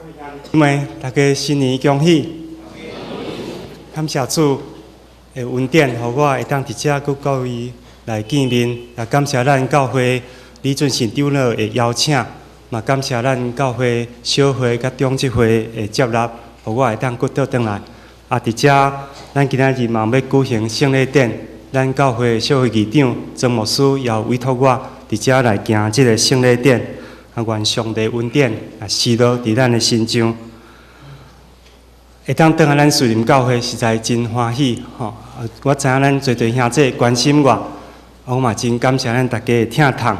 兄妹，大家新年恭喜！感謝主的恩典，予我會當佇遮閣各位來見面，也感謝咱教會李俊信長老的邀請，嘛感謝咱教會小會佮長執會的接納，予我會當閣倒轉來。啊，佇遮咱今仔日嘛欲舉行聖禮典，咱教會小會議長曾牧師也委託我佇遮來行這個聖禮典。啊，願上帝恩典啊，施落佇咱的身上。會當轉來咱士林教會，實在真歡喜吼！我知影咱濟濟兄弟關心我，我嘛真感謝咱大家的疼痛。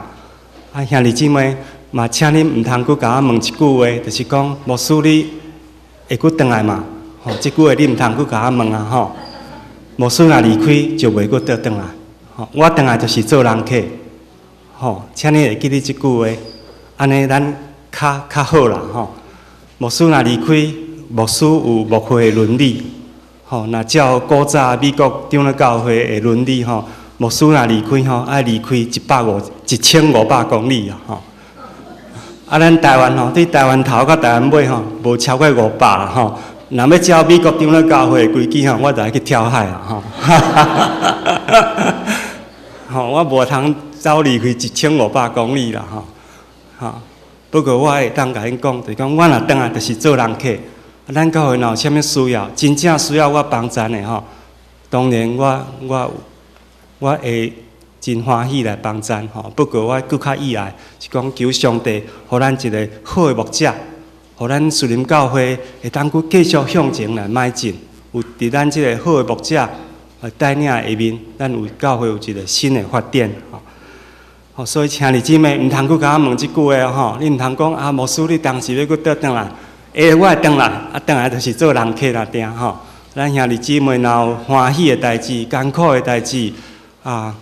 啊，兄弟姊妹嘛，請恁毋通閣共我問一句話，就是講牧師你會閣轉來嗎？吼，這句話你毋通閣共我問啊吼！牧師若離開就袂閣倒轉來，吼，我轉來就是做人客，吼，請你會記得這句話。按呢，咱較較好啦吼。牧師若離開，牧師有牧會的倫理，吼。若照古早美國長老教會的倫理吼，牧師若離開吼，愛離開一百五一千五百公里啊吼。啊，咱台灣吼，對台灣頭到台灣尾吼，無超過五百吼。若欲照美國長老教會的規矩吼，我就愛去跳海啊吼。吼，我無通走離開一千五百公里啦吼。吼，不過我會當共𪜶講，就是講我若轉來，就是做人客。咱教會若有啥物需要，真正需要我幫贊的吼，當然我我我會真歡喜來幫贊吼。不過我閣較意愛是講求上帝，予咱一個好的牧者，予咱士林教會會當閣繼續向前來邁進。有佇咱這個好的牧者帶領下面，咱有教會有一個新的發展吼。吼，所以兄弟姊妹，毋通閣共我問這句話吼，你毋通講啊，牧師你當時欲閣倒轉來，會，我會轉來，啊，轉來就是做人客啦，定吼。咱兄弟姊妹若有歡喜的代誌、艱苦的代誌，啊，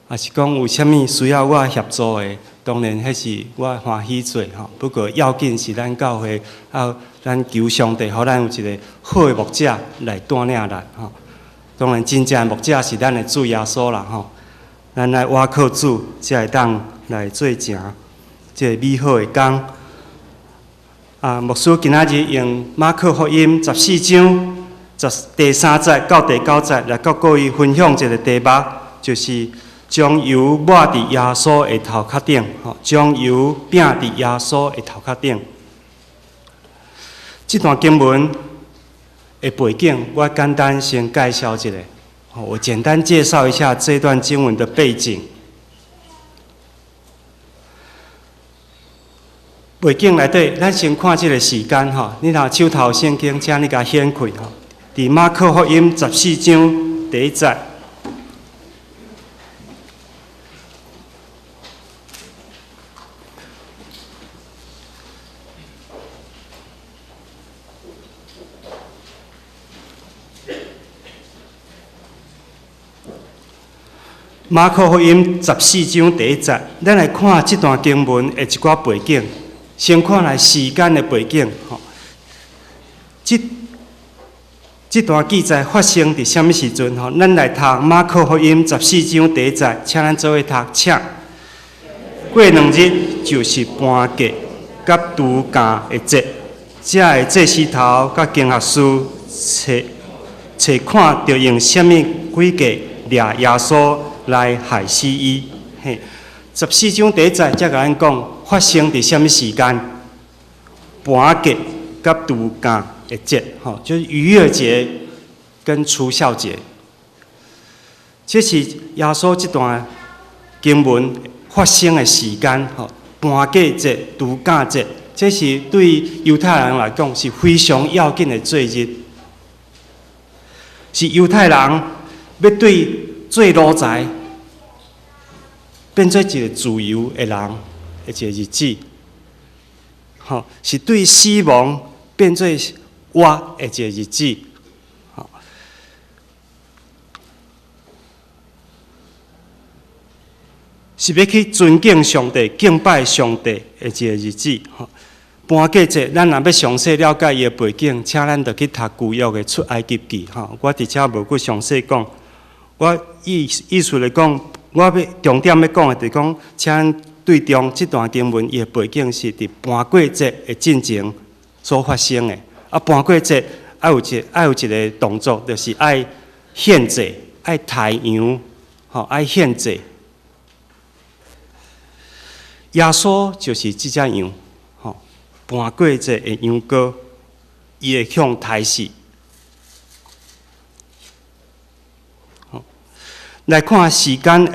抑是講有啥物需要我協助的，當然彼是我歡喜做吼。不過要緊是咱教會啊，咱求上帝，予咱有一個好的牧者來帶領咱吼。當然，真正的牧者是咱的主耶穌啦吼。咱來倚靠主，才會當來做成這個美好的工。啊，牧師今仔日用馬可福音十四章十第三節到第九節來佮各位分享一個題目，就是將油抹佇耶穌的頭殼頂，吼，將油拚佇耶穌的頭殼頂。這段經文的背景，我簡單先介紹一下。我簡單介紹一下這段經文的背景。背景內底，咱先看這個時間吼。你若手頭聖經，請你共掀開吼。佇馬可福音十四章第一節。馬可福音十四章第一節，咱來看這段經文的一寡背景。先看來時間的背景，吼，這這段記載發生佇啥物時陣？吼，咱來讀馬可福音十四章第一節，請咱做伙讀，請。過兩日就是盤結佮除酵的節，遮的祭司頭佮經學師揣揣看著用啥物詭計掠耶穌來害死伊。嘿，十四章第一節才共咱講發生佇啥物時間？盤結佮除酵的節，吼，就是逾越節跟除酵節。這是耶穌這段經文發生的時間，吼，盤結節、除酵節，這是對猶太人來講是非常要緊的節日，是猶太人欲對做奴才變做一個自由的人的一個日子，吼，是對死亡變做活的一個日子。是欲去尊敬上帝、敬拜上帝的一個日子。吼，盤結節，咱若欲詳細了解伊的背景，請咱著去讀舊約的出埃及記。吼，我佇遮無閣詳細講。我意意思來講，我欲重點欲講的，就是講，請對中這段經文伊的背景是佇盤過節的進前，所發生的。啊，盤過節愛有一個動作，就是愛獻祭，愛刣羊，吼，愛獻祭。耶穌就是這隻羊，吼，盤過節的羊羔，伊會向刣死。來看時間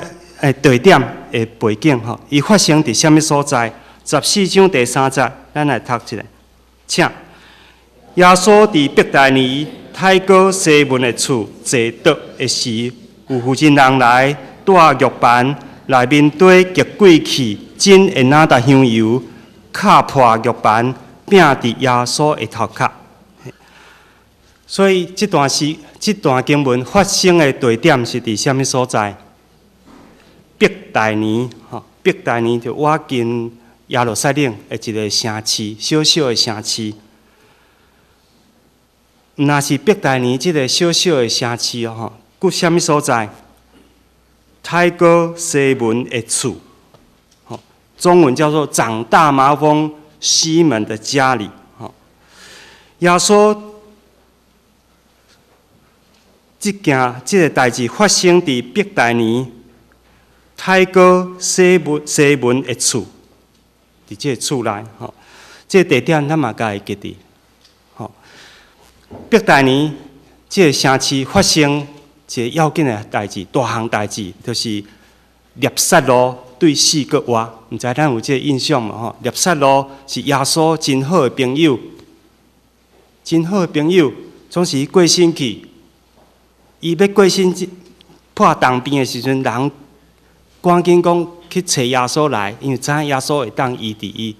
的地點的背景，吼，伊發生佇啥物所在？14章第3節，咱來讀一下，請。耶穌佇伯大尼太哥西門的厝坐桌的時，有婦人人來帶玉盤，內面缀極貴氣真的哪噠香油，敲破玉盤，拚佇耶穌的頭殼。所以這段時這段經文發生的地點是佇啥物所在？伯大尼，吼，伯大尼就倚近耶路撒冷的一個城市，小小的城市。毋若是伯大尼這個小小的城市哦，吼，閣啥物所在？太哥西門的厝，吼，中文叫做長大麻風西門的家裡，吼。耶穌這件這個代誌發生佇伯大尼太哥西門的厝，佇這個厝內，吼，這個地點咱嘛共會記佇。伯大尼這個城市發生一個要緊的代誌，大項代誌，就是納撒路對死閣活。毋知咱有這個印象無吼？納撒路是耶穌真好的朋友，真好的朋友，總是過身去。伊欲過身破銅邊的時陣，人趕緊講去揣耶穌來，因為知影耶穌會當醫治伊，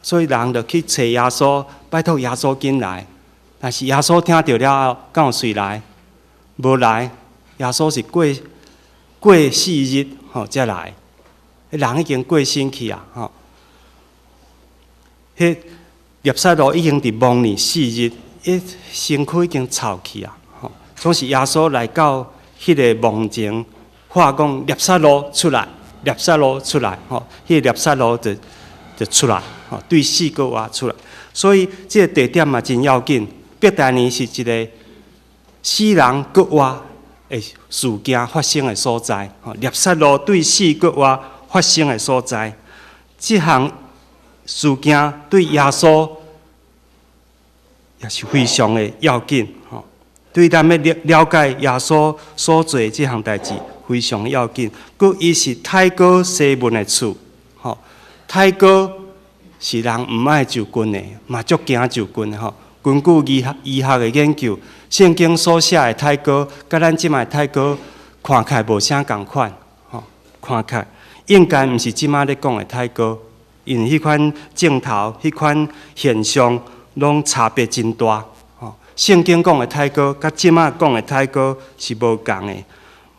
所以人就去揣耶穌，拜託耶穌緊來。但是耶穌聽著了後，敢有隨來？無來。耶穌是過過4日吼才來。人已經過身去啊！吼，彼納撒路已經佇墓裡四日，彼身軀已經臭去啊！吼，總是耶穌來到彼個墓前，喊講納撒路出來，納撒路出來，吼，彼個納撒路就出來，吼，對死閣活出來。所以這個地點嘛真要緊。伯大尼是一個死人閣活的事件發生的所在，吼，納撒路對死閣活發生的所在，這項事件對耶穌也是非常的要緊，吼，對咱欲了了解耶穌所做的這項代誌非常要緊。閣伊是太哥西門的厝，吼，太哥是人毋愛就近的，嘛足驚就近的，吼。根據醫學醫學的研究，聖經所寫的太哥，佮咱這擺的太哥看起來無啥仝款，吼，看起來應該毋是這擺咧講的太哥，因為彼款鏡頭、彼款現象攏差別真大，吼。聖經講的太哥，佮這擺講的太哥是無仝的。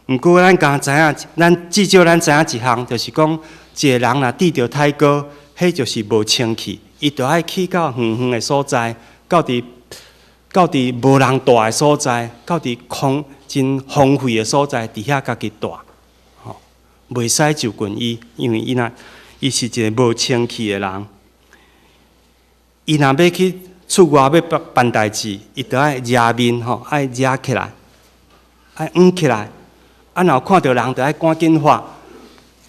毋過咱敢知影，咱至少咱知影一項，就是講一個人若得著太哥，彼就是無清氣，伊著愛去到遠遠的所在。到佇無人蹛的所在，到佇空真荒廢的所在，佇遐家己蹛，吼，袂使就近伊，因為伊若伊是一個無清氣的人，伊若欲去出外欲辦辦代誌，伊著愛遮面吼，愛遮起來，愛掩起來，啊，若有看著人，著愛趕緊喊，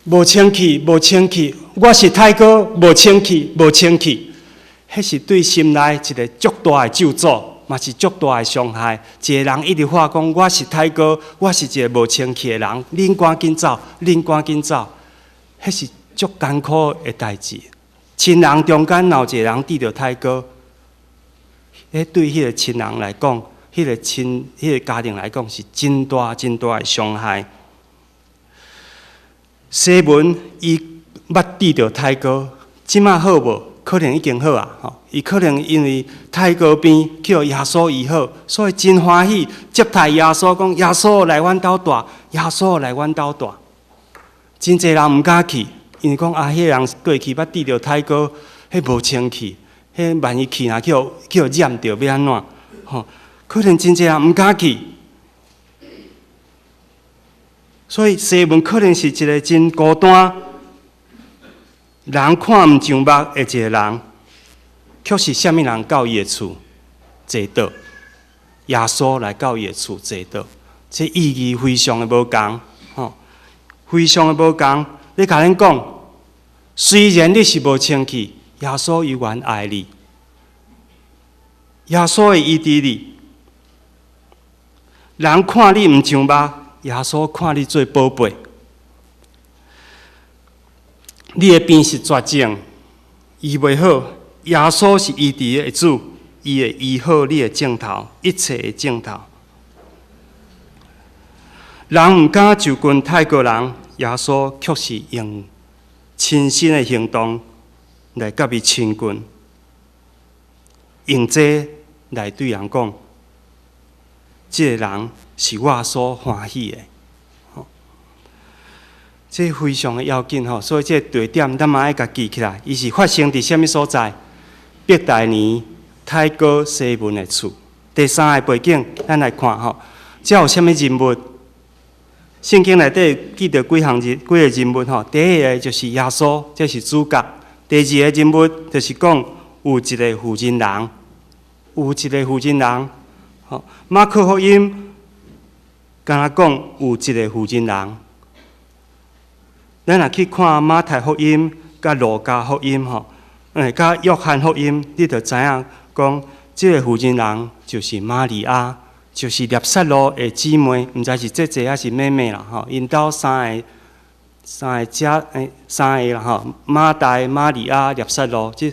無清氣，無清氣，我是太哥，無清氣，無清氣。彼是對心內一個足大的咒詛，嘛是足大的傷害。一個人一直喊講我是太哥，我是一個無清氣的人，恁趕緊走，恁趕緊走。彼是足艱苦的代誌。親人中間若有一個人得著太哥，彼對彼個親人來講，彼個親、彼個家庭來講是真大真大的傷害。西門伊捌得著太哥，這馬好無？可能已經好啊，吼！伊可能因為太哥病去予耶穌醫好，所以真歡喜接待耶穌，講耶穌來阮兜蹛，耶穌來阮兜蹛。真濟人毋敢去，因為講啊，彼個人過去捌得著太哥，彼無清氣，彼萬一去若去予染著，欲按怎？吼！可能真濟人毋敢去，所以西門可能是一個真孤單。人看毋上目的一個人，卻是啥物人到伊的厝坐倒？耶穌來到伊的厝坐倒，這意義非常的無仝，吼，非常的無仝。咧共恁講，雖然你是無清氣，耶穌猶原愛你，耶穌會醫治你。人看你毋像肉，耶穌看你做寶貝。你的病是絕症，醫袂好，耶穌是醫治的主，伊會醫好你的症頭，一切的症頭。人毋敢就近太高人，耶穌卻是用親身的行動來佮伊親近，用這來對人講，這个人是我所歡喜的。這非常的要緊吼，所以這個地點咱嘛愛共記起來。伊是發生佇啥物所在？伯大尼太哥西門的厝。第三个背景，咱來看吼，這有啥物人物？聖經內底記著幾項人幾个人物吼。第一个就是耶穌，這是主角。第二個人物就是講有一个婦人人，有一个婦人人。吼，馬可福音敢若講有一个婦人人。咱若去看馬太福音、佮路加福音吼，佮約翰福音，你就知影講，這个婦人人就是瑪利亞，就是納撒路的姊妹，毋知是姐姐抑是妹妹啦吼。𪜶兜三个三个姐三个啦吼，馬大、瑪利亞、納撒路，這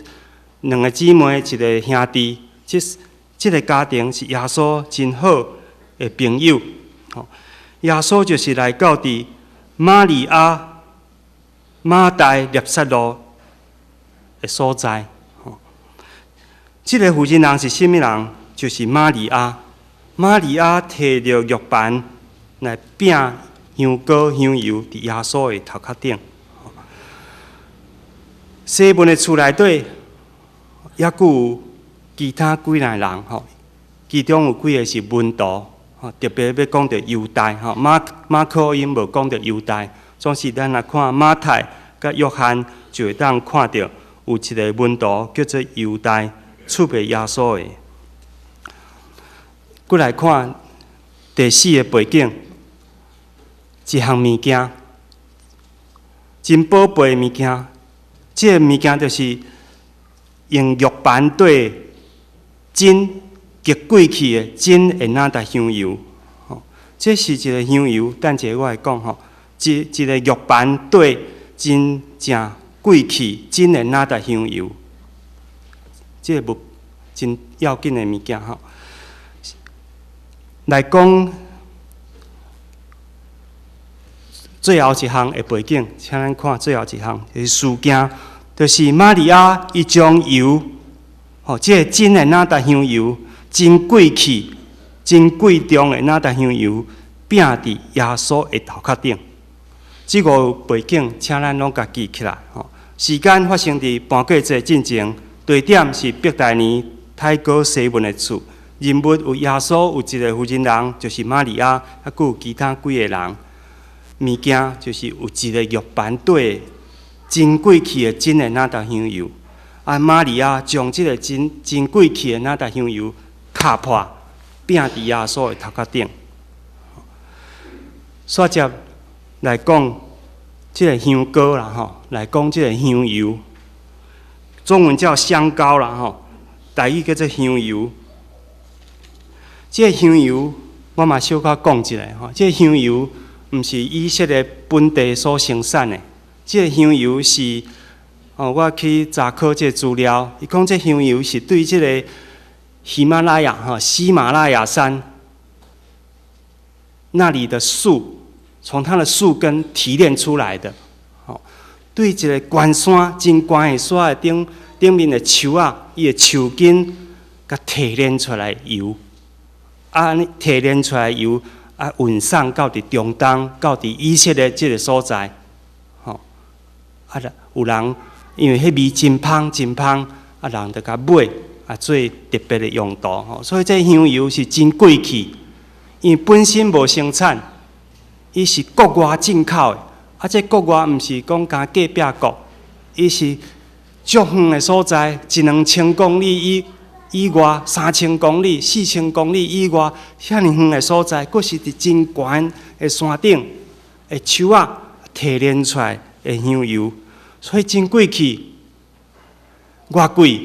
兩个姊妹，一个兄弟，這個家庭是耶穌真好的朋友。吼，耶穌就是來到佇瑪利亞、馬大、納撒路的所在。吼，這个婦人人是啥物人？就是瑪利亞。瑪利亞提著玉盤來拚香膏、香油佇耶穌的頭殼頂。西門的厝內底，猶閣有其他幾若人吼，其中有幾个是門徒，吼，特別欲講著猶大吼，馬可福音無講著猶大，總是咱若看馬太佮約翰就會當看著有一个門徒叫做猶大，出賣耶穌的。閣來看第四个背景，一項物件，真寶貝的物件，這个物件就是用玉盤底真極貴氣的真的哪噠香油，吼，這是一个香油。等一下我會講吼，一個玉盤底真正貴氣真的哪噠香油，這个無真要緊的物件吼。來講最後一項的背景，請咱看最後一項，就是事件，就是瑪利亞伊將油，吼，這个真的哪噠香油，真貴氣、真貴重的哪噠香油，拚佇耶穌的頭殼頂。這个背景，請咱攏共記起來。吼，時間發生佇盤過節進前，地點是伯大尼太哥西門的厝。人物有耶穌，有一个婦人人，就是瑪利亞，猶閣有其他幾个人。物件就是有一个玉盤底真貴氣的真的哪噠香油。啊，瑪利亞將這个真真貴氣的哪噠香油敲破，拚佇耶穌的頭殼頂。煞接來講這个香膏啦吼，來講這个香油，中文叫香膏啦吼，台語叫做香油。這个香油，我嘛小可講一下吼。這个香油毋是以色列本地所生產的，這个香油是哦，我去查考這个資料，伊講這香油是對這个喜馬拉雅吼，喜馬拉雅山那裡的樹，從它的樹根提煉出來的。吼，對一个懸山真懸的山的頂頂面的樹仔，伊的樹根共提煉出來油。啊，按呢提煉出來油，啊，運送到佇中東，到佇以色列這个所在，吼，啊，有人因為彼味真芳真芳，啊，人就共買，啊，做特別的用途，吼，所以這香油是真貴氣，因為本身無生產，伊是國外進口的，啊，這國外毋是講干隔壁國，伊是足遠的所在，一兩千公里以外，3000公里、4000公里以外，遐爾遠的所在，閣是佇真懸的山頂的樹仔提煉出來的香油，所以真貴氣。偌貴？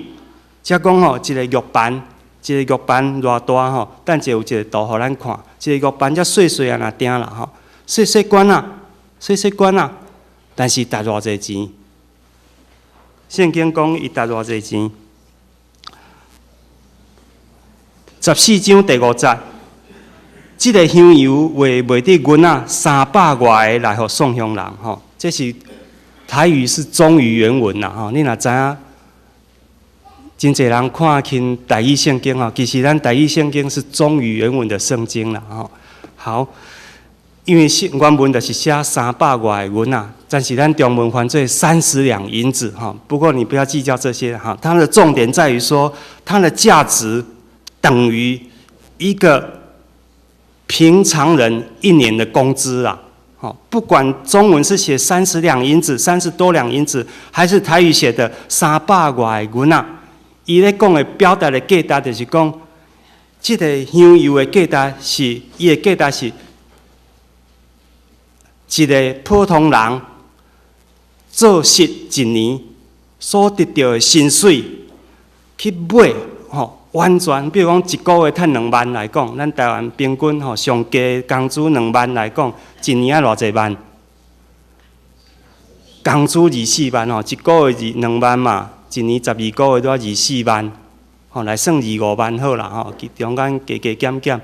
才講吼，一個玉盤，一個玉盤偌大吼？等下有一個圖予咱看，一個玉盤才細細仔爾丁啦吼，細細罐仔，細細罐仔，但是值偌濟錢？聖經講伊值偌濟錢？14章第5節，這個香油賣袂得銀仔三百外个來予喪鄉人吼，這是台語是忠於原文啦吼，你若知影？真濟人看輕台語聖經吼，其實咱台語聖經是忠於原文的聖經啦吼。好，因為是原文就是寫三百外個銀仔，但是咱中文翻做30兩銀子哈。不過你不要計較這些哈，它的重點在於說，它的價值等於一個平常人一年的工資啊。不管中文是寫30兩銀子、30多兩銀子，還是台語寫的三百外個銀仔。伊咧講的表達的價值，就是講，這個香油的價值是，伊的價值是一個普通人做實一年所得到的薪水去買，吼，完全，比如講一個月趁2萬來講，咱台灣平均吼上低工資兩萬來講，一年愛偌濟萬？工資24萬吼，一個月2萬嘛。一年12個月都愛24萬，吼，來算25萬好啦，吼，中間加加減減，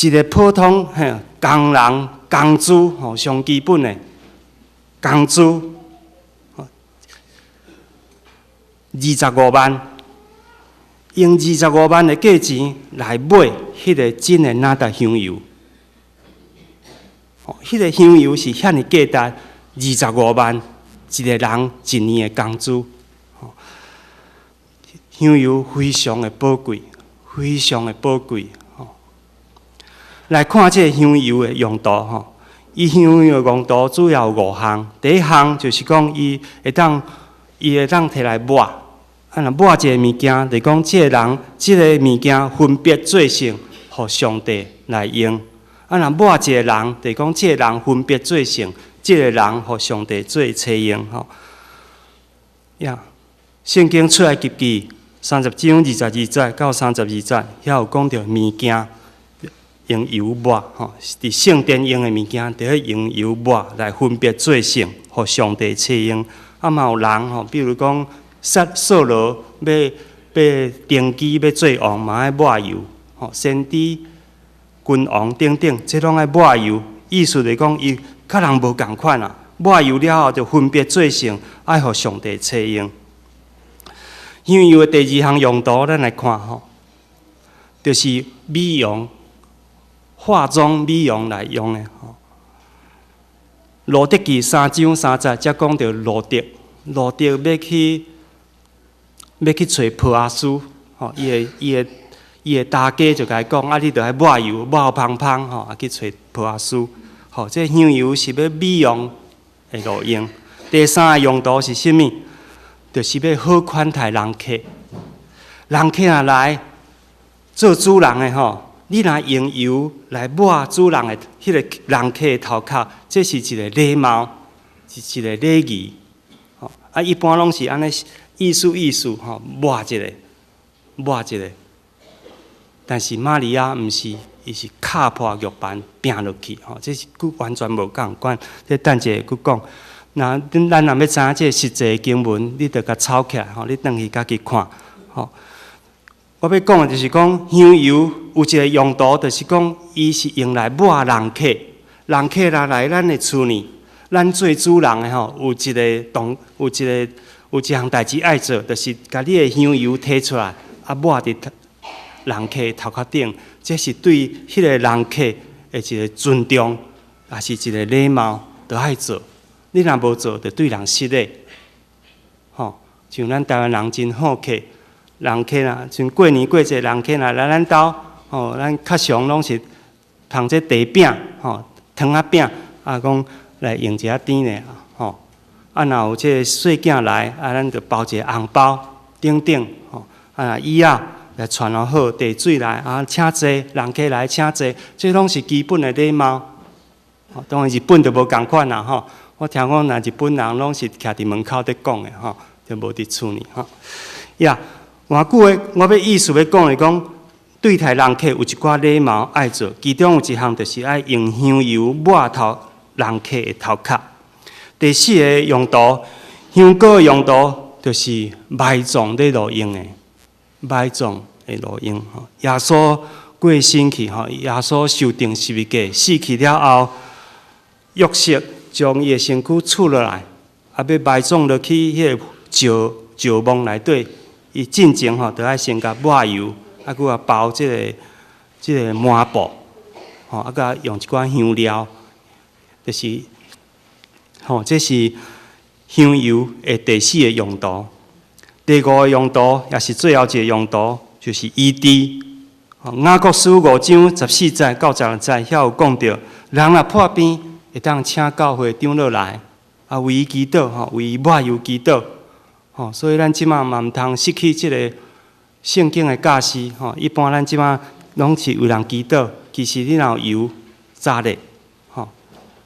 一個普通嘿工人工資吼，上基本的工資，25萬，用二十五萬的價錢來買彼個真的哪噠香油，吼，彼個香油是遐爾價值二十五萬。一個人一年的工資，香油非常的寶貴，非常的寶貴。來看這個香油的用途，吼，伊香油的用途主要有五項。第一項就是講，伊會當提來抹，啊，若抹一个物件，就講這個人，這個物件分別做聖，予上帝來用。啊，若抹一個人，就講這個人分別做聖。這個人予上帝做差用吼。呀，聖經出埃及記30章22節到32節，遐有講著物件用油抹吼，佇聖殿用的物件，著愛用油抹來分別做聖，予上帝差用。啊，嘛有人吼，比如講掃羅欲欲登基欲做王，嘛愛抹油吼，先知、君王等等，這攏愛抹油，意思就是講伊。佮人無仝款啊！抹油了後就分別做聖，愛予上帝差用。香油的第二項用途，咱來看吼，就是美容、化妝美容來用的吼。路得記3章3節，才講著路得，路得欲去揣波阿斯，吼，伊的大家就共伊講，啊，你著愛抹油，抹芳芳吼，啊去揣波阿斯。吼，這香油是欲美容的路用。第三個用途是啥物？就是欲好款待人客。人客若來做主人的吼，你若用油來抹主人的彼個人客的頭殼，這是一個禮貌，是一個禮儀。吼，啊，一般攏是按呢意思意思吼，抹一下，抹一下。但是瑪利亞毋是。伊是敲破玉盤拚落去，吼，這是閣完全無仝款。這等一下閣講。那咱若欲知影這個實際經文，你著共抄起來，吼，你轉去家己看，吼。我欲講的就是講香油有一個用途，就是講伊是用來抹人客，人客若來咱的厝裡，咱做主人的吼，有一个動，有一个有一項代誌愛做，就是共你的香油提出來，啊抹佇人客的頭殼頂。這是對彼个人客的一個尊重，也是一個禮貌，都愛做。你若無做，就對人失禮。吼，像咱台灣人真好客，人客啊，像過年過節，人客若來咱兜，吼，咱較常攏是捧這茶餅，吼，糖仔餅，啊，講來用一下甜的，吼，啊，若有這个細囝來，啊，咱就包一个紅包，等等，吼，啊，椅仔來傳好，茶水來，啊，請坐，人客來請坐，這攏是基本的禮貌。當然日本就無仝款啦，吼。我聽講，若日本人攏是徛佇門口佇講的，吼，就無佇厝裡，吼。呀，換句話，我欲意思欲講的講，對待人客有一寡禮貌愛做，其中有一項就是愛用香油抹頭人客的頭殼。第四个用途，香膏的用途就是埋葬咧路用的，埋葬的路用。吼，耶穌過身去，吼，耶穌受釘十字架死去了後，約瑟將伊的身軀取落來，啊，欲埋葬落去彼个石石墓內底，伊進前吼，著愛先共抹油，啊，閣啊包這个這个麻布，吼，啊，閣用一寡香料，就是。吼，這是香油的第四个用途。第五个用途，也是最後一个用途，就是醫治。雅各書五章十四節到十六節，遐有講著，人若破病，會當請教會長老來，啊，為伊祈禱，吼，為伊抹油祈禱。吼，所以咱這馬嘛毋通失去這个聖經的教示。吼，一般咱這馬攏是為人祈禱，其實你若有油炸咧，吼，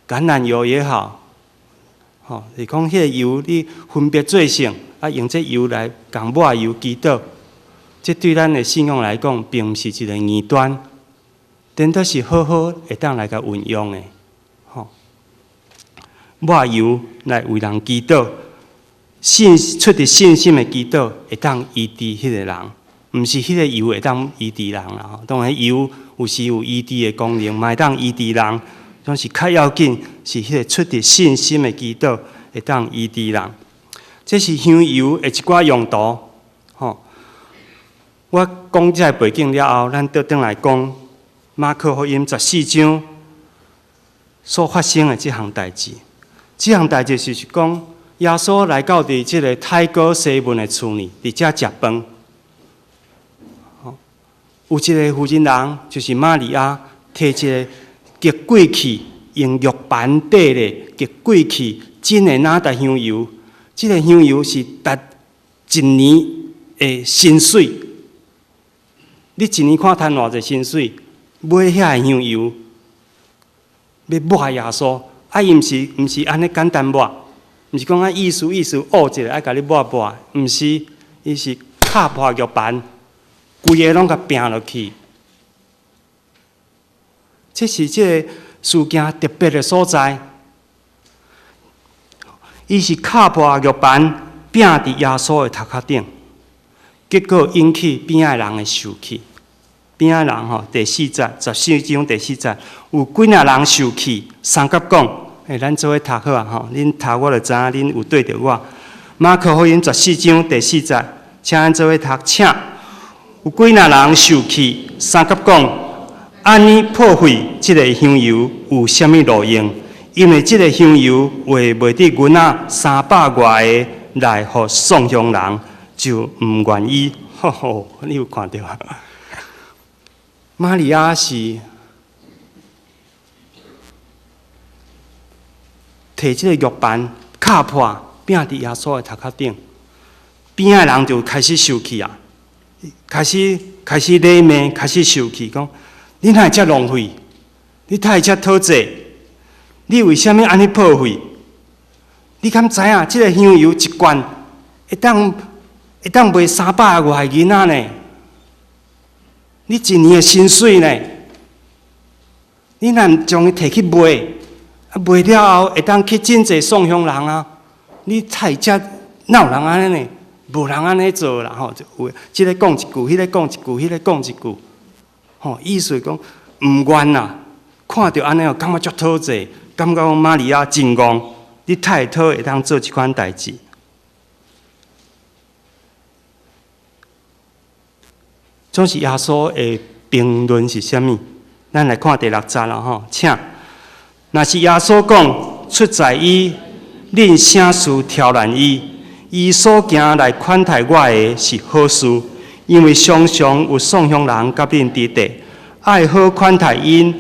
橄欖油也好。吼，是講彼个油你分別做聖，啊，用這油來共抹油祈禱，這對咱的信仰來講，並毋是一个異端，顛倒是好好會當來共運用的。吼，抹油來為人祈禱，信出佇信心的祈禱，會當醫治彼个人，毋是彼个油會當醫治人啦。吼，當然油有時有醫治的功能，嘛會當醫治人。總是較要緊，是彼个出佇信心的祈禱，會當醫治人。這是香油的一寡用途，吼。我講這个背景了後，咱倒轉來講馬可福音十四章所發生的這項代誌。這項代誌就是講，耶穌來到佇這个太哥西門的厝裡，佇遮食飯。有一个婦人人，就是瑪利亞，提一个極貴氣用玉盤綴咧，極貴氣真的哪噠香油，這个香油是值一年的薪水。你一年看趁偌濟薪水，買遐个香油，欲抹耶穌，啊，伊毋是按呢簡單抹，毋是講啊意思意思挖一下愛共你抹抹，毋是，伊是敲破玉盤，規个攏共拚落去。這是這个事件特別的所在，伊是敲破玉盤，拚佇耶穌的頭殼頂，結果引起邊仔人的受氣。邊仔人吼，第四節，十四章第四節，有幾若人受氣，相佮講，欸，咱做伙讀好啊吼，恁讀我就知影恁有對著我。馬可福音十四章第四節，請咱做伙讀，請有幾若人受氣，相佮講。按呢破費這个香油有啥物路用？因為這个香油賣袂得銀仔三百外个來予喪窮人，就毋願意。吼吼，你有看著啊？瑪利亞是提這个玉盤敲破，拚佇耶穌的頭殼頂，邊仔人就開始生氣啊，開始開始咧罵，開始生氣，講。你哪會遮浪費？你哪會遮討債？你為啥物按呢破費？你敢知影？這个香油一罐會當會當賣三百外銀仔呢？你一年的薪水呢？你若毋將伊提去賣，啊賣了後會當去真濟喪窮人啊！你哪會遮哪有人按呢呢？無人按呢做啦吼！有這个講一句，彼个講一句，彼个講一句。吼，意思講毋願啦，看著按呢哦，感覺足討債，感覺講瑪利亞真戇，你太討會當做這款代誌。總是耶穌的評論是啥物？咱來看第六節啦吼，請。若是耶穌講出在伊，恁啥事刁難伊？伊所行來款待我的是好事，因為常常有喪窮人佮恁佇佇，愛好款待𪜶，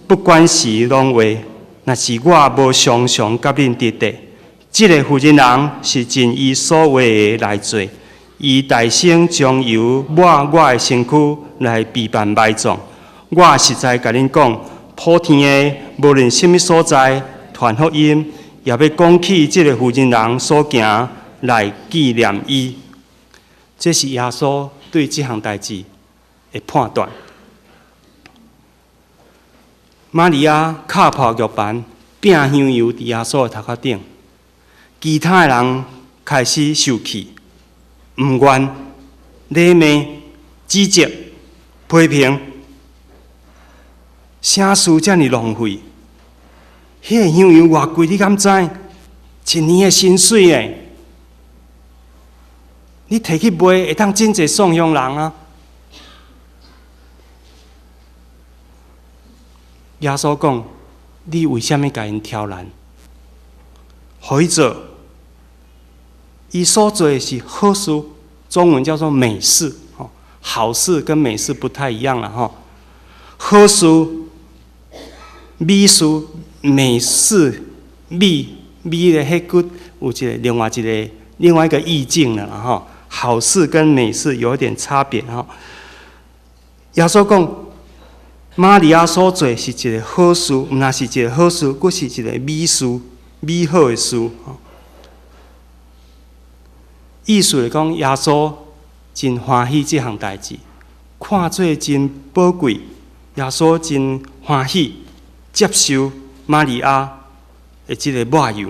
不管時攏會。若是我無常常佮恁佇佇，這个婦人人是盡伊所為的來做，伊大先將油抹我的身軀來備辦埋葬。我實在共恁講，普天的無論啥物所在，傳福音，也欲講起這个婦人人所行來紀念伊。這是耶穌對這項代誌的判斷。瑪利亞敲破玉盤，拚香油佇耶穌的頭殼頂。其他的人開始受氣、毋願、詈罵、指責、批評，啥事遮爾浪費？彼个香油偌貴，你敢知？一年的薪水欸！你提去賣，會當真濟送予人啊！耶穌講：你為啥物共𪜶刁難？予伊做，伊所做的是好事，中文叫做美事。好事跟美事不太一樣啦，吼。好事、美事、美事、美美的彼句有一个另外一个另外一個意境啦，吼。好事跟美事有點差別，吼。耶穌講，瑪利亞所做是一個好事，毋但是一個好事，閣是一個美事。美好的事，意思是講，耶穌真歡喜這項代誌，看做真寶貴。耶穌真歡喜接受瑪利亞的這个抹油。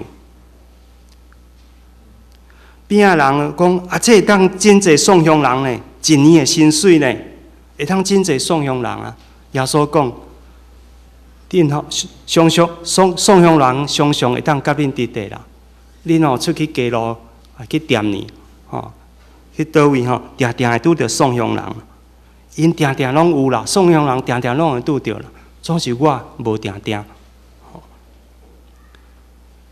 邊仔人講啊，這會當真濟送予人呢，一年的薪水呢，會當真濟送予人啊。耶穌講，恁吼常常送送予人，常常會當佮恁佇佇啦。恁吼出去街路啊，去店裡吼，去佗位吼，定定會拄著送香人。𪜶定定攏有啦，送香人定定攏會拄著啦。總是我無定定。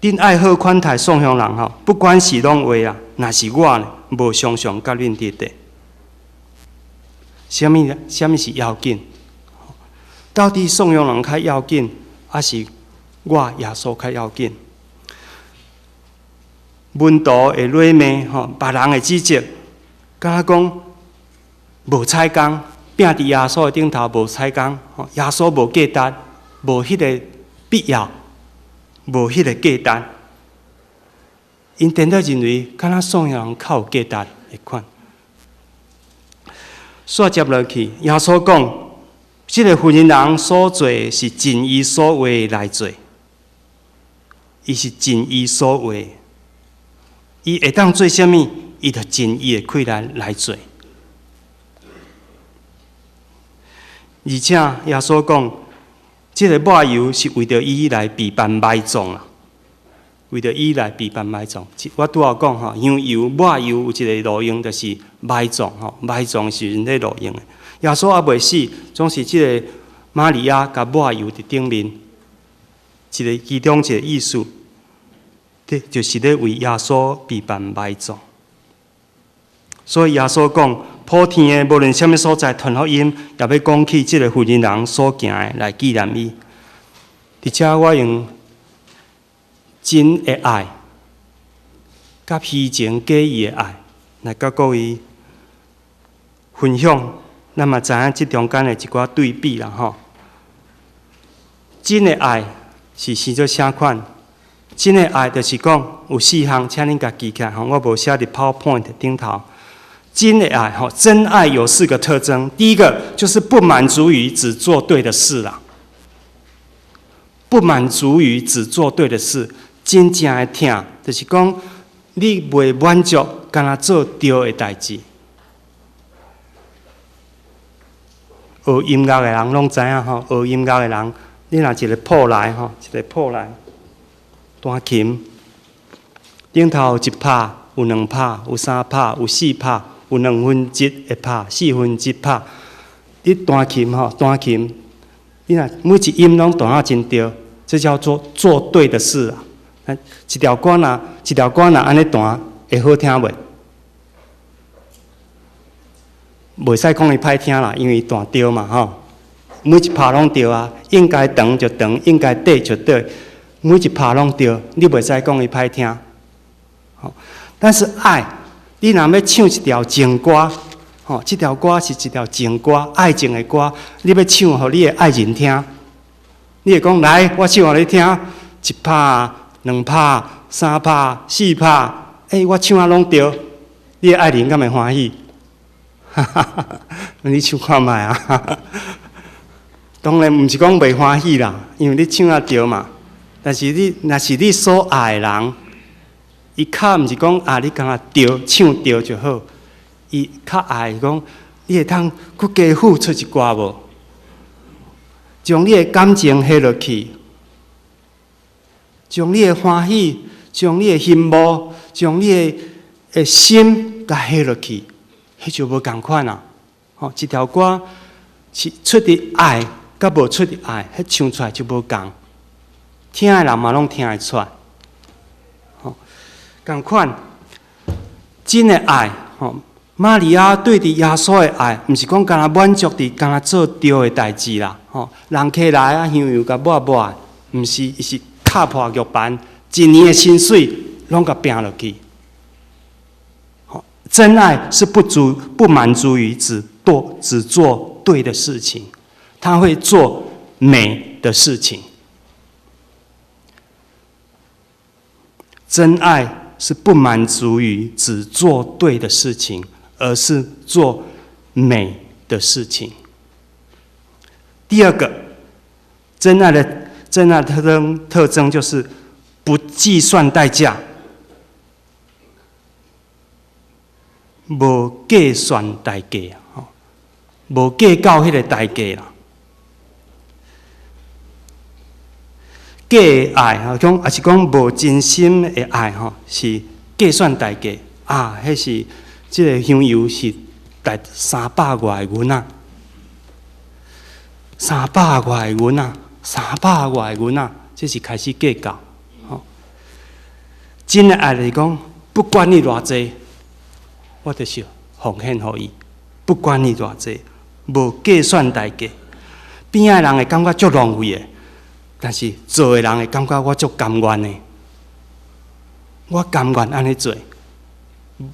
恁愛好款待送香人吼，不管是攏會啦，若是我呢，無常常佮恁佇佇。啥物啥物是要緊？到底送予人較要緊，抑是我耶穌較要緊？門徒會詈罵吼，別人會指責，敢若講無彩工，拚佇耶穌的頂頭無彩工，吼，耶穌無價值，無彼个必要，無彼个價值。𪜶顛倒認為，敢若送予人較有價值的款。煞接落去，耶穌講，這个婦人人所做是盡伊所為來做，伊是盡伊所為，伊會當做啥物，伊就盡伊的氣力來做。而且耶穌講，這个抹油是為著伊來備辦埋葬啦，為著伊來備辦埋葬。我拄仔講吼，香油抹油有一个路用，就是埋葬吼，埋葬時陣咧路用的。耶穌猶未死，總是這个瑪利亞共抹油佇頂面，一个其中一个意思，就是咧為耶穌備辦埋葬。所以耶穌講，普天的無論啥物所在傳福音，也欲講起這个婦人人所行的來紀念伊。佇遮我用真的愛，佮虛情假意的愛，來佮各位分享。咱嘛知影這中間的一寡對比啦吼。真的愛是生做啥款？真的愛就是講有四項，請恁共記起來吼。我無寫佇 PowerPoint 頂頭。真的愛吼，真愛有四個特徵。第一個就是不滿足於只做對的事啦，不滿足於只做對的事，真正的疼就是講你袂滿足，干焦做對的代誌。學音樂的人攏知影吼，學音樂的人，你若一个譜來吼，一个譜來彈琴，頂頭有一拍，有兩拍，有三拍，有四拍，有兩分節的拍，四分節拍。你彈琴吼，彈琴，你若每一音攏彈啊真對，這叫做做對的事啊。一條歌若，一條歌若按呢彈，會好聽袂？袂使講伊歹聽啦，因為伊彈對嘛吼，每一拍攏對啊，應該長就長，應該短就短，每一拍攏對，你袂使講伊歹聽。吼，但是愛，你若欲唱一條情歌，吼，這條歌是一條情歌，愛情的歌，你欲唱予你的愛人聽，你會講來，我唱予你聽，一拍、兩拍、三拍、四拍，欸，我唱啊攏對，你的愛人敢會歡喜？哈哈哈！你唱看覓啊？當然毋是講袂歡喜啦，因為你唱啊對嘛。但是你若是你所愛的人，伊較毋是講啊，你敢若對唱對就好，伊較愛講，你會通閣加付出一寡無？將你的感情下落去，將你的歡喜，將你的羨慕，將你的心共下落去，彼就無仝款啊！吼，一條歌是出佇愛，佮無出佇愛，彼唱出來就無仝。聽的人嘛攏聽會出來。吼，仝款，真的愛，吼，瑪利亞對佇耶穌的愛，毋是講干焦滿足佇干焦做對的代誌啦，吼，人客來啊，香油共抹抹，毋是，伊是敲破玉盤，一年的薪水攏共拚落去。真愛是不足不滿足於只做對的事情，他會做美的事情。真愛是不滿足於只做對的事情，而是做美的事情。第二個，真愛的特徵就是不計算代價。無計算代價，吼，無計較彼個代價啦。假的愛，吼，講抑是講無真心的愛，吼，是計算代價啊。彼是這个香油是值三百外銀仔，三百外銀仔，三百外銀仔，這是開始計較。吼，真的愛就是講，不管你偌濟。我就是奉獻予伊，不管你偌濟，無計算代價。邊仔的人會感覺足浪費的，但是做的人會感覺我足甘願的。我甘願按呢做，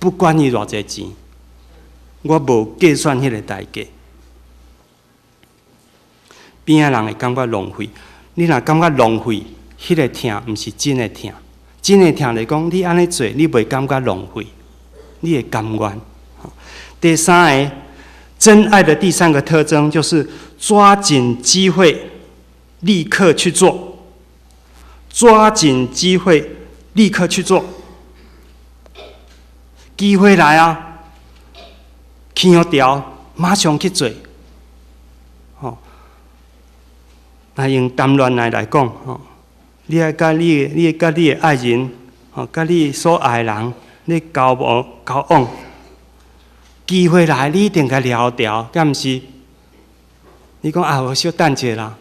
不管伊偌濟錢，我無計算彼个代價。邊仔人會感覺浪費，你若感覺浪費，彼个疼毋是真的疼。真的疼來講，你按呢做，你袂感覺浪費。你會甘願。第三个，真愛的第三個特徵就是抓緊機會，立刻去做。抓緊機會，立刻去做。機會來啊，起予牢，馬上去做。吼，那用談戀愛來講，吼，你愛佮你的，你愛佮你的愛人，吼，佮你所愛的人。你交往交往，機會來，你一定共抓牢，敢毋是？你講啊，我小等一下啦，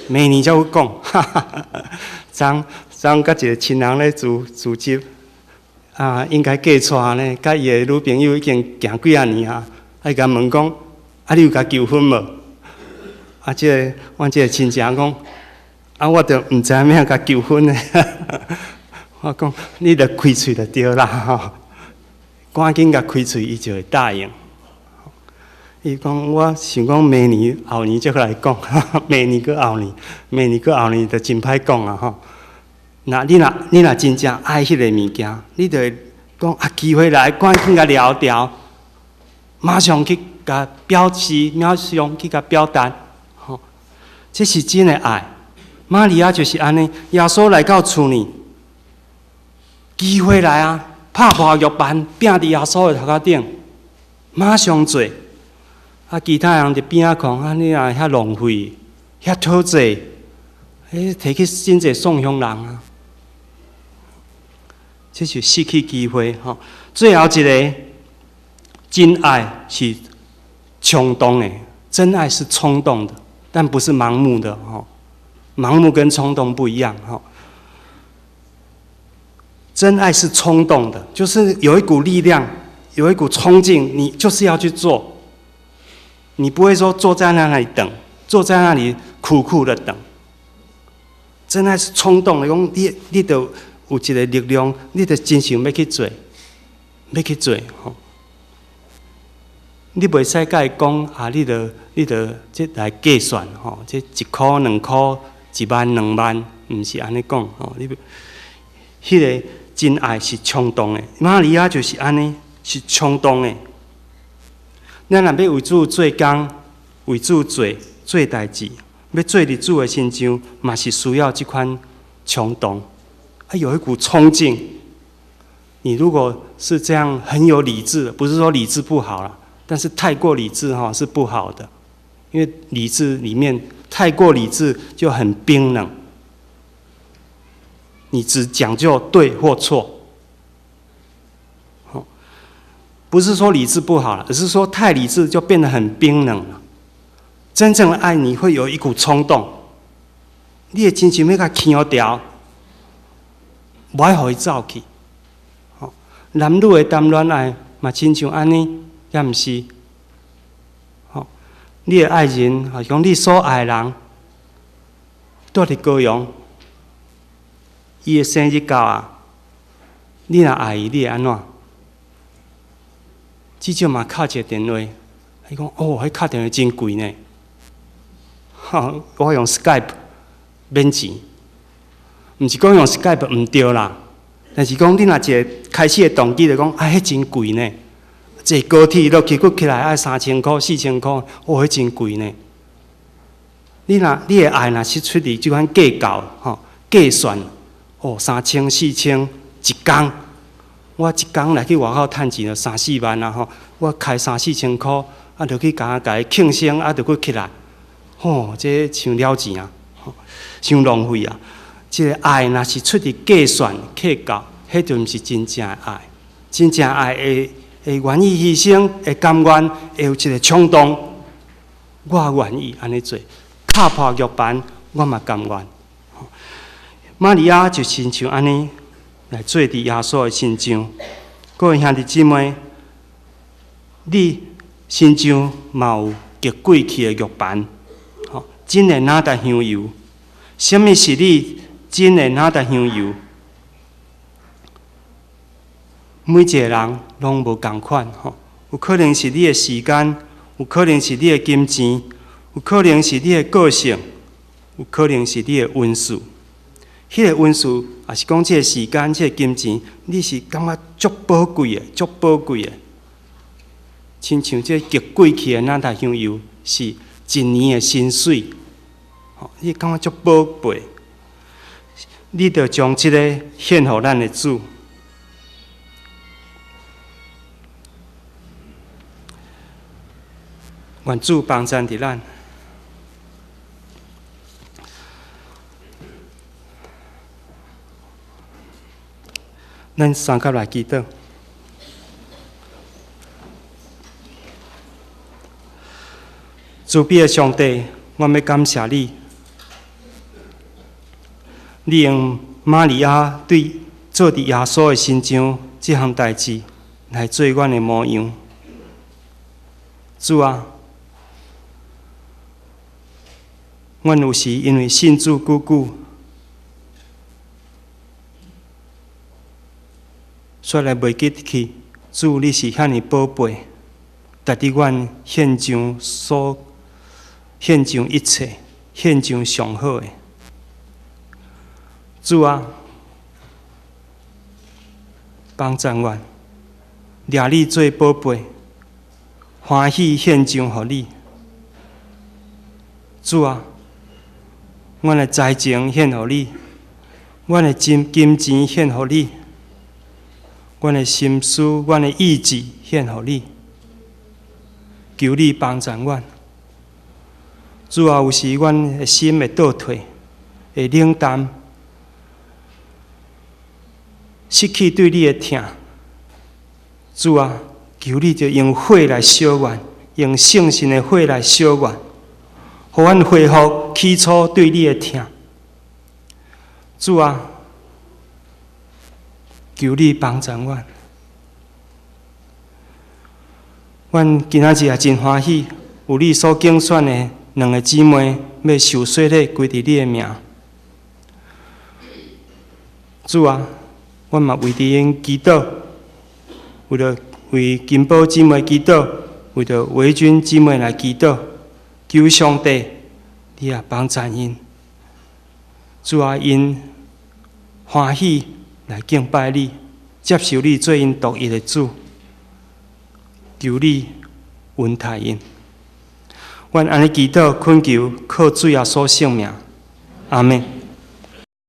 明年才閣講。哈哈哈！昨昨佮一个親人咧辭職，啊，應該嫁娶呢，佮伊的女朋友已經行幾仔年啊，啊，伊共問講，啊，你有共求婚無？啊，這个阮這个親戚講，啊，我著毋知影欲按怎共求婚呢。我講，你著開喙就對啦，吼！趕緊共開喙，伊就會答應。伊講，我想講明年後年才閣來講，明年閣後年，明年閣後年就真歹講啊！吼！若你若真正愛彼个物件，你就會講啊，機會來，趕緊共抓牢，馬上去共表示，馬上去共表達，吼！這是真的愛。瑪利亞就是按呢，耶穌來到厝裡。機會來啊！拍破玉盤，拚佇耶穌的頭殼頂，馬上做。啊，其他人佇邊仔看，啊，你若遐浪費，遐討債，欸，提去真濟送予人啊！這是失去機會吼。最後一个，真愛是衝動的，真愛是衝動的，但不是盲目的吼。盲目跟衝動不一樣吼。真愛是衝動的，就是有一股力量，有一股衝勁，你就是要去做。你不會說坐在那裡等，坐在那裡苦苦的等。真愛是衝動的，講你著有一个力量，你就真想欲去做，欲去做吼。你袂使共伊講啊！你著這來計算吼，這一箍兩箍，一萬兩萬，毋是按呢講吼。你彼个真愛是衝動的，瑪利亞就是按呢，是衝動的。咱若欲為主做工，為主做做代誌，欲做佇主的身上，嘛是需要這款衝動，啊，有一股衝勁。你如果是這樣很有理智，不是說理智不好啦。但是太過理智哈是不好的，因為理智裡面太過理智就很冰冷，你只講究對或錯，不是說理智不好了，而是說太理智就變得很冰冷了。真正的愛你會有一股衝動，你會親像欲共牽牢，無愛予伊走去。男女的談戀愛嘛，親像按呢。抑毋是？吼，你的愛人，抑是講你所愛的人，蹛佇高雄，伊的生日到啊，你若愛伊，你會按怎？至少嘛敲一个電話，伊講哦，彼敲電話真貴呢。吼，我用 Skype 免錢，毋是講用 Skype 毋對啦，但是講你若一个開始的動機就講啊，彼真貴呢。坐高鐵落去，閣起來愛三千箍、四千箍，哦，彼真貴呢。你若你的愛若是出佇這款計較吼計算，哦，三千、四千一工，我一工來去外口趁錢就三四萬啊吼，我開三四千箍，啊，就去共共伊慶生，啊，就閣起來，吼，這傷了錢啊，傷浪費啊！這个愛若是出佇計算計較，彼就毋是真正的愛，真正愛會。會願意犧牲，會甘願，會有一个衝動，我願意按呢做，敲破玉盤，我嘛甘願。瑪利亞就親像按呢來做佇耶穌的身上。各位兄弟姊妹，你身上嘛有極貴氣的玉盤，吼，真的哪達香油？啥物是你真的哪達香油？每一个人攏無仝款吼，有可能是你的時間，有可能是你的金錢，有可能是你的個性，有可能是你的恩賜。彼个恩賜，抑是講這个時間、這个金錢，你是感覺足寶貴的、足寶貴的。親像這極貴氣的哪噠香油，是一年的薪水，吼，你感覺足寶貝，你著將這个獻予咱的主。願主幫贊佇咱，咱三甲來祈禱。慈悲的上帝，我欲感謝你，你用瑪利亞對做佇耶穌的身上這項代誌來做阮的模樣。主啊，阮有時因為信主久久，煞來袂記去，主你是遐爾寶貝，值得阮獻上所獻上一切，獻上上好的。主啊，幫贊阮，掠你做寶貝，歡喜獻上予你。主啊，阮的才情獻予你，阮的金金錢獻予你，阮的心思、阮的意志獻予你，求你幫贊阮。主啊，有時阮的心會倒退，會冷淡，失去對你的疼。主啊，求你就用火來燒阮，用聖神的火來燒阮，予阮恢復起初對你的疼。主啊，求你幫助阮。阮今仔日也真歡喜，有你所揀選的兩个姊妹，欲受洗禮歸佇你的名。主啊，阮嘛為著𪜶祈禱，為著為金寶姊妹祈禱，為著維君姊妹來祈禱，求上帝，你也幫贊𪜶，主啊，𪜶歡喜來敬拜你，接受你做𪜶獨一的主，求你恩待𪜶。阮按呢祈禱，懇求靠主耶穌聖名，阿們。